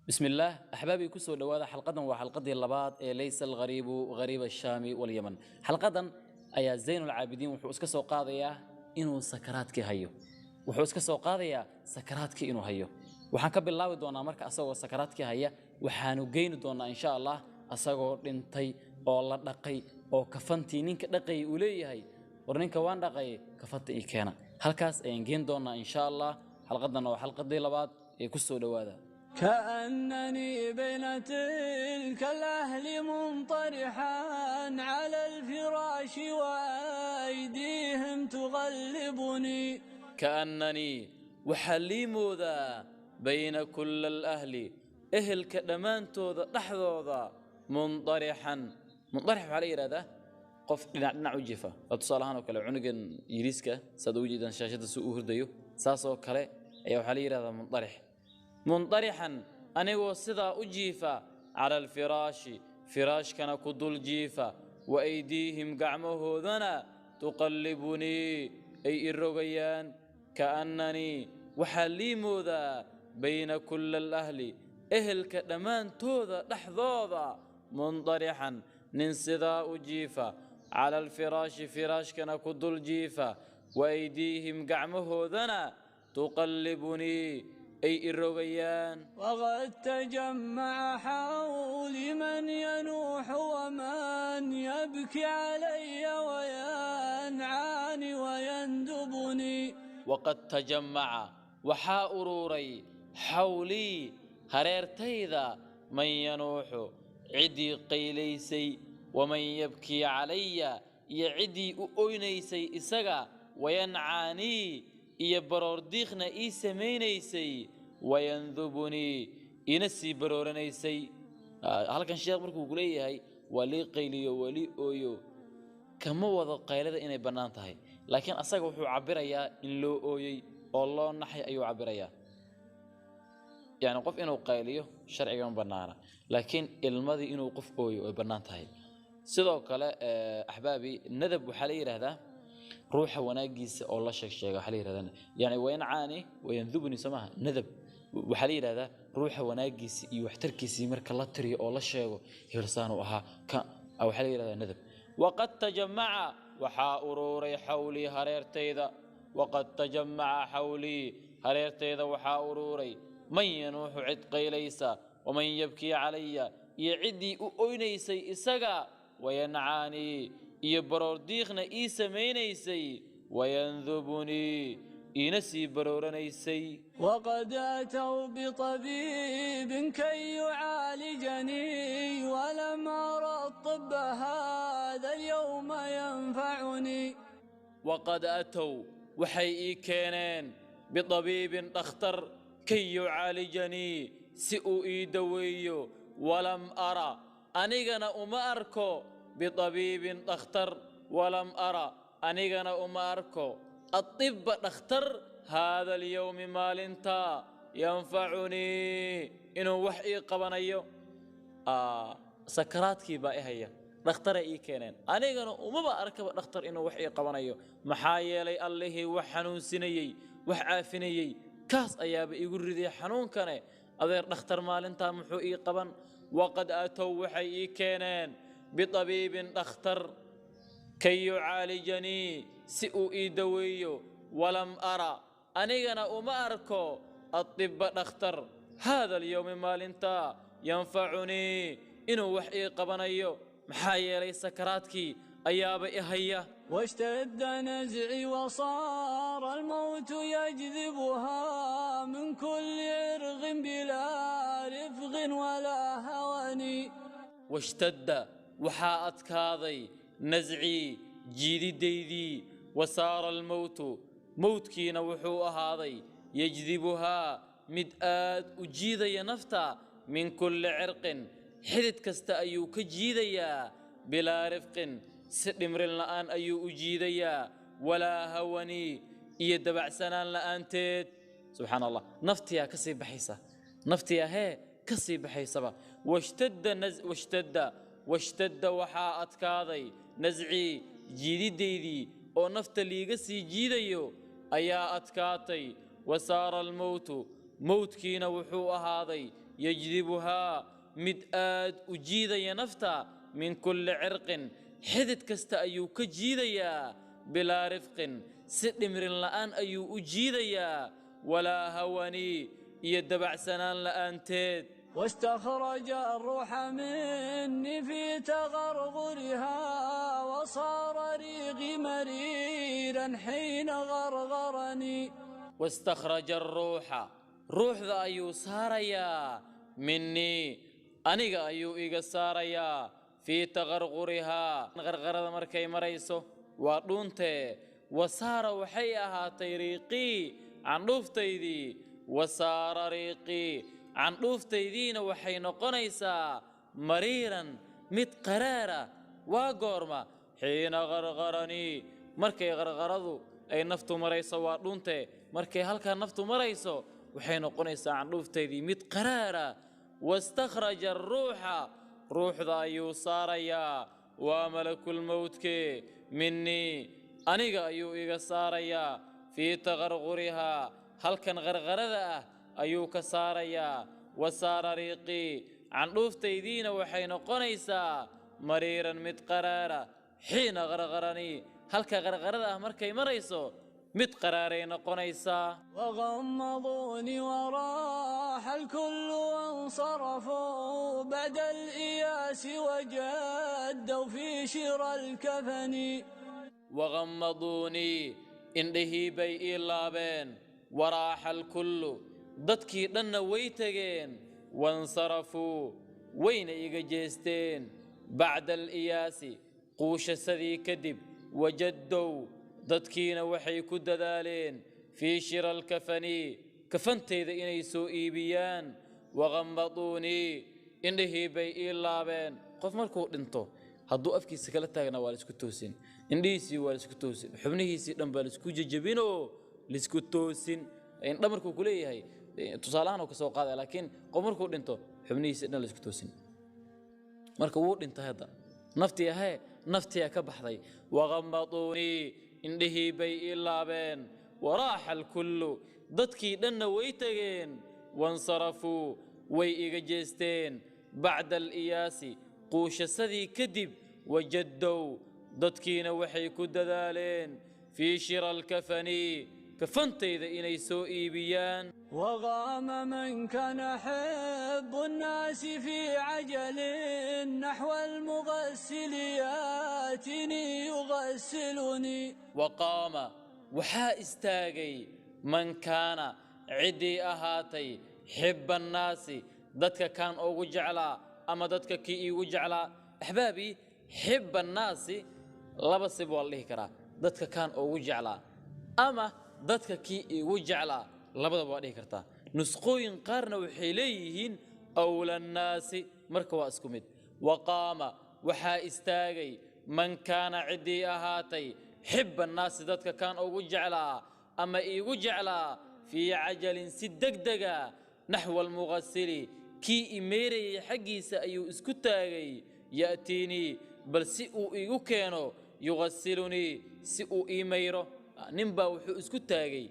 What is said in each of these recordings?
بسم الله أحبابي، كسو دوادا. حلقة وحلقة اللبات ليس الغريب غريب الشام واليمن. حلقة أيا زين العابدين wuxuu iska soo qaadayaa inuu sakaraadkii hayo, wuxuu iska soo qaadayaa sakaraadkii inuu hayo. Waxaan ka bilaabi doonaa marka asagoo sakaraadkii haya, waxaanu geyni doonaa insha Allah asagoo dhintay oo la dhaqay oo kafantii ninka dhaqayay uu leeyahay: "War ninka waan dhaqay, kafanta ii keena." Halkaas ayaan geen doonaa insha Allah. Xalqadan waa xalqadii labaad ee ku soo dhowaada. كأنني بين تلك الأهل منطرحا على الفراش وأيديهم تغلبني. كأنني waxaa lii moodaa بين كل الأهل ehelka dhammaantooda dhexdooda منطرحا. منطرح waxaa la yidhahdaa qof dhinac dhinac u jifa. Waa tusaale ahaan oo kale cunugan yiriiska saad ugu jeedaan shaashadda si uu hurdayo, saas oo kale ayaa waxaa la yidhahdaa منطرح. منطرحا anigoo sidaa u jiifa على الفراش firaashkana ku dul jiifa وأيديهم gacmahoodana تقلبني ay i rogayaan. كأنني waxaa lii moodaa بين كل الأهل ehelka dhammaantooda dhexdooda منطرحا nin sidaa u jiifa على الفراش firaashkana ku dul jiifa وأيديهم gacmahoodana تقلبني ay i rogayaan. وقد تجمع حولي من ينوح ومن يبكي علي وينعاني ويندبني. وقد تجمع waxaa ururay حولي hareertayda من ينوح ciddii qaylaysay ومن يبكي علي iyo ciddii u oynaysay isaga وينعاني iyo baroordiiqna ii samaynaysay ويندبني ina sii barooranaysay. Halkan sheekh markuu ku leeyahay waa lii qayliyo, waa lii ooyo, kama wado qaylada inay bannaan tahay, laakiin asaga wuxuu cabbirayaa in loo ooyey oo loo naxay ayuu cabbirayaa. Yani qof inuu qayliyo sharciga ma bannaana, laakiin ilmadii inuu qof ooyo way bannaan tahay. Sidoo kale axbaabi, nadab waxaa la yidhaahdaa ruuxa wanaagiisa oo la sheeg sheega. Waxaa la yidhahdaa yani وينعاني ويندبني, soo maaha? Nadab waxaa la yidhahdaa ruuxa wanaagiisa iyo waxtarkiisii marka la tiriyo oo la sheego, hebel ahaa ka, waxaa la yidhahdaa nadab. وقد تجمع waxaa ururay حولي hareertayda. وقد تجمع حولي hareertayda waxaa ururay من ينوح cid qaylaysa ومن يبكي علي iyo ciddii u oynaysay isaga وينعاني iyo baroordiiqna ii samaynaysay ويندبني iina sii barooranaysay. وقد أتوا بطبيب كي يعالجني ولم أرى الطب هذا اليوم ينفعني. وقد أتوا waxay ii keeneen بطبيب dhakhtar كي يعالجني si uu ii daweeyo ولم أر anigana uma arko بطبيب dhakhtar ولم أر anigana uma arko الطب dhakhtar هذا اليوم maalintaa ينفعني inuu wax ii qabanayo. Sakaraadkii baa i haya, dhakhtaray ii keeneen, anigana umaba arkaba dhakhtar inuu wax ii qabanayo, maxaa yeelay Allihii wax xanuunsinayey, wax caafinayey, kaas ayaaba igu riday xanuunkane. Adeer, dhakhtar maalintaa muxuu ii qaban? وقد أتوا waxay ii keeneen بطبيب dhakhtar كي يعالجني si uu ii daweeyo ولم أر anigana uma arko الطب dhakhtar هذا اليوم maalintaa ينفعني inuu wax ii qabanayo, maxaa yeelay sakaraadkii ayaaba i haya. واشتد نزعي وصار الموت يجذبها من كل عرق بلا رفق ولا هون. واشتد waxaa adkaaday نزعي jiididaydii وصار الموت mowdkiina wuxuu ahaaday يجذبها mid aad u jiidaya nafta من كل عرق xidid kasta ayuu ka jiidayaa بلا رفق si dhimrin la'aan ayuu u jiidayaa ولا هون iyo dabacsanaan la'aanteed. Subxaan Allah, naftiyaa ka sii baxaysa, naftiyaa hee ka sii baxaysaba. واشتد نز واشتد واشتد waxaa adkaaday نزعي jiididaydii oo nafta liiga sii jiidayo ayaa adkaatay وصار الموت mowdkiina wuxuu ahaaday. Yajdibuhaa, mid aad u jiidaya nafta, min kulli cirqin, xidid kasta ayuu ka jiidayaa, bilaa rifqin, si dhimrin la'aan ayuu u jiidayaa, walaa hawani, iyo dabacsanaan la'aanteed. واستخرج الروح مني في تغرغرها وصار ريقي مريرا حين غرغرني. Wastakhraja aruuxa, ruuxda ayuu saarayaa, minii, aniga ayuu iga saarayaa, fii taqarqurihaa, qarqarada markay marayso, waa dhuuntee. Wasaara, waxay ahaatay, riiqii, candhuuftaydii. Wasaara riiqii, candhuuftaydiina waxay noqonaysaa, mariiran, mid qaraara. Waa goorma? Xiina qarqaranii, markay qarqaradu ay naftu marayso, waa dhuuntee. Markay halkaa naftu marayso, waxay noqonaysaa candhuuftaydii mid qaraara. Wastakhraja aruuxa, ruuxda ayuu saarayaa, waa malakulmowdkee, minii, aniga ayuu iga saarayaa, fii taqarqurihaa, halkan qarqarada ah ayuu ka saarayaa. Wasaara riiqii, candhuuftaydiina waxay noqonaysaa, mariiran, mid qaraara, xiina qarqaranii, halka qarqarada ah markay marayso mid qaraaray noqonaysaa. وغمضوني وراح الكل وانصرفوا بعد الإياس وجدوا في شرى الكفن. Waqamaduunii, indhihii bay ii laabeen, waraaxa alkullu, dadkii dhanna way tegeen, wansarafuu, wayna iga jeesteen, bacda aliyaasi, quushasadii kadib, wajaddow, dadkiina waxay ku dadaaleen, fii shira alkafani, kafantayda inay soo iibiyaan. Waqamaduunii, indhihii bay ii laabeen. Qof markuu dhinto, hadduu afkiisa kala taagnaa waa laisku toosin, indhihiisii waa laisku toosin, xubnihiisii dhan baa laisku jejebinoo laisku toosin. Indha markuu ku leeyahay tusaalahaan oo ka soo qaadaya, laakiin qof markuu dhinto xubnihiisii dhan laisku toosin. Marka wuu dhintay hadda, naftii ahee, naftiyaa ka baxday. Waqamaduunii, indhihii bay ii laabeen, waraaxa alkullu, dadkii dhanna way tegeen, wansarafuu, way iga jeesteen, bacda aliyaasi, quushasadii kadib, wajaddow, dadkiina waxay ku dadaaleen, fii shira alkafani, kafantayda inay soo iibiyaan. وقام من كان حب الناس في عجل نحو المغسل ياتني يغسلني. Waqaama, waxaa istaagay, man kaana, ciddii ahaatay, xibba annaasi, dadka kaan ugu jeclaa ama dadka kii iigu jeclaa. Axbaabii, xibba annaasi laba sib waa la dhihi karaa: dadka kaan ugu jeclaa ama dadka kii iigu jeclaa, labadaba waa dhihi kartaa. Nusqooyin qaarna waxay leeyihiin awla annaasi, marka waa isku mid. Waqaama, waxaa istaagay, man kaana, ciddii ahaatay, xibba annaasi, dadka kaan ugu jeclaa ama iigu jeclaa, fii cajalin, si degdega, naxwa almuqasili, kii imeerayay xaggiisa ayuu isku taagay, ya'tiinii, bal si uu iigu keeno, yuqasilunii, si uu ii mayro. Ninbaa wuxuu isku taagay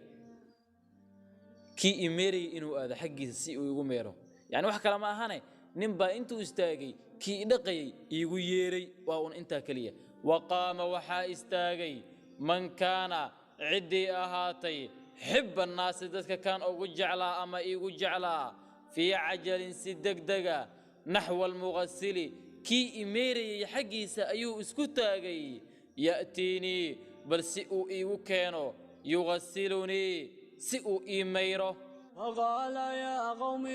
kii imeerayay inuu aado xaggiisa si uu igu meero. Yani wax kale ma ahane, ninbaa intuu istaagay kii idhaqayay iigu yeeray, waa un intaa keliya. Waqaama, waxaa istaagay, man kaana, ciddii ahaatay, xibba annaasi, dadka kaan ugu jeclaa ama iigu jeclaa, fii cajalin, si degdega, naxwa almuqasili, kii imeerayay xaggiisa ayuu isku taagay, ya'tiinii, bal si uu iigu keeno, yuqasilunii, si uu ii mayro. وقال يا قوم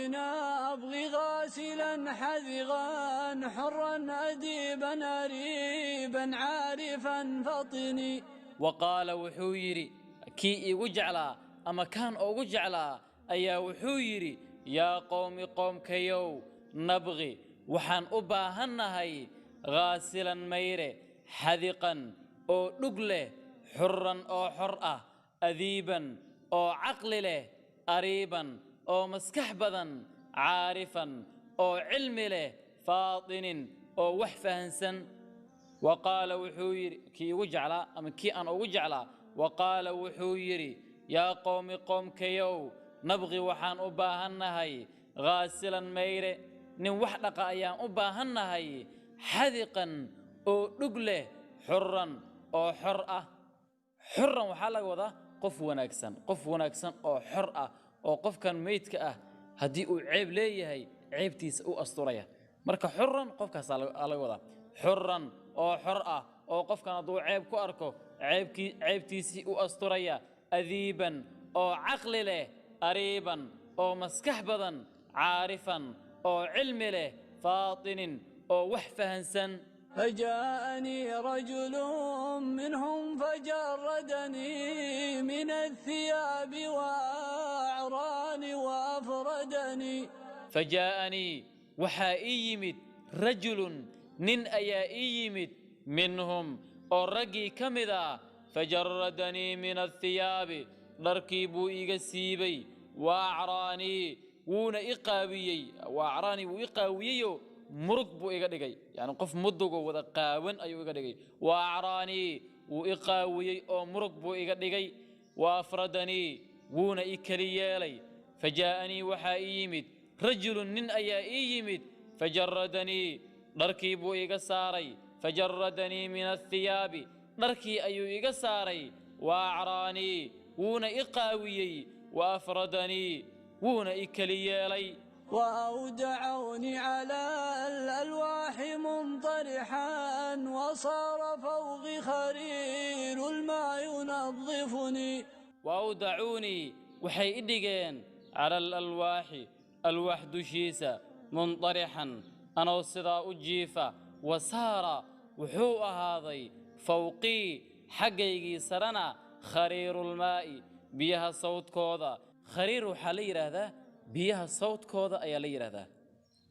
أبغي غاسلا حذقا حرا أديبا أريبا عارفا فطني. Waqaala, wuxuu yidhi kii iigu jeclaa ama kaan ugu jeclaa ayaa wuxuu yidhi: yaa qowmi, qoomkayow, nabqi, waxaan u baahannahay, ghaasilan, mayre, xadiqan, oo dhug leh, xuran, oo xor ah, adiiban, oo caqli leh, ariiban, oo maskax badan, caarifan, oo cilmi leh, faatinin, oo wax fahansan. Waqaala, wuxuu yidhi kii igu jeclaa ama kii aan ugu jeclaa, waqaala, wuxuu yidhi: yaa qowmi, qoomkayow, nabqi, waxaan u baahannahay, Ghaasilan mayre, nin wax dhaqa ayaan u baahannahay, xadiqan oo dhug leh, xuran oo xor ah. Xuran waxaa laga wadaa qof wanaagsan, qof wanaagsan oo xor ah, oo qofkan meydka ah haddii uu ceeb leeyahay ceebtiisa u asturaya. Marka xuran qofkaasaa laga wadaa, xuran oo xor ah, oo qofkan hadduu ceeb ku arko ceebtiisii u asturaya. Adiiban oo caqli leh, ariiban oo maskax badan, caarifan oo cilmi leh, faatinin oo wax fahansan. فجاءني رجل منهم فجردني من الثياب وأعراني وأفردني. فجاءني waxaa ii yimid, rajulun nin ayaa ii yimid, minhum oo raggii ka mid ah, fajaradanii min athiyaabi dharkii buu iga siibay, wa acraanii wuuna i qaawiyey, wa acraanii wuu i qaawiyeyoo murug buu iga dhigay, yani qof mudugoo wada qaawan ayuu iga dhigay. Wa acraanii wuu i qaawiyey oo murug buu iga dhigay, wa afradanii wuuna i keli yeelay. Fajaa'anii waxaa ii yimid, rajulun nin ayaa ii yimid, fajaradanii dharkii buu iga saaray, fajaradanii min athiyaabi dharkii ayuu iga saaray, wa acraanii wuuna i qaawiyey, wa afradanii wuuna i keli yeelay. وأودعوني على الألواح منطرحا وصار فوقي خرير الماء ينظفني. وأودعوني waxay i dhigeen cala alalwaaxi alwaax dushiisa, munطarixan anoo sidaa u jiifa, wasaara wuxuu ahaaday, fawqii xaggaygii sarena, khariirulmaa'i biyaha sawdkooda. Khariir waxaa la yidhaahdaa biyaha sawdkooda ayaa la yidhaahdaa.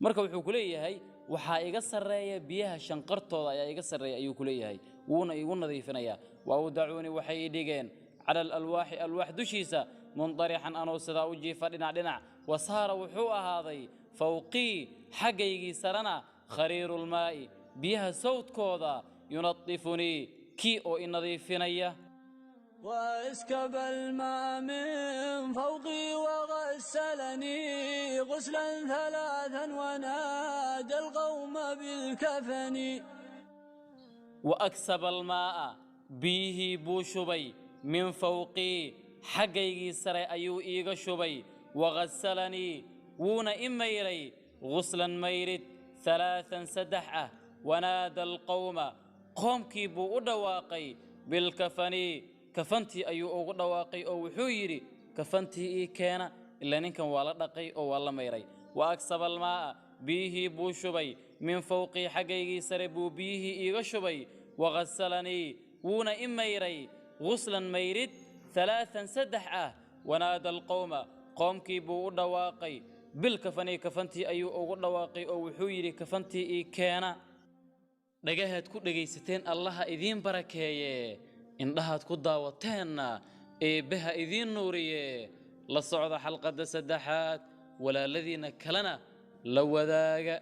Marka wuxuu ku leeyahay waxaa iga sarreeya biyaha shanqartooda ayaa iga sarreeya ayuu ku leeyahay, wuuna igu nadiifinayaa. Waawdacuuni waxay i dhigeen cala alalwaaxi alwaax dushiisa, munطarixan anoo sidaa u jiifa dhinac dhinac, wasaara wuxuu ahaaday fawqii xaggaygii sarena khariirulmaa'i biyaha sawdkooda, yunadifunii kii oo i nadiifinaya. واسكب الماء من فوقي وغسلني غسلا ثلاثا ونادى القوم بالكفن. وأكسب الماء biyihii buu shubay, min fawqii xaggaygii sare ayuu iiga shubay, waghasalanii wuuna i mayray, ghuslan mayrid, halaathan saddex ah, wanaada alqawma qoomkii buu u dhawaaqay, bilkafani kafantii ayuu ugu dhawaaqay oo wuxuu yidhi kafantii ii keena, ilaa ninkan waa la dhaqay oo waa la mayray. Wa aksaba almaa'a biyihii buu shubay, min fawqii xaggaygii sare buu biyihii iiga shubay, waghasalanii wuuna i mayray, ghuslan mayrid, halaathan saddex ah, wanaada alqawma qoomkii buu u dhawaaqay, bilkafani kafantii ayuu ugu dhawaaqay oo wuxuu yidhi kafantii ii keena. Dhagahaad ku dhegaysateen Allaha idiin barakeeye, indhahaad ku daawateenna eebbaha idiin nuuriye. La socda xalqadda saddexaad, walaaladiinna kalena la wadaaga.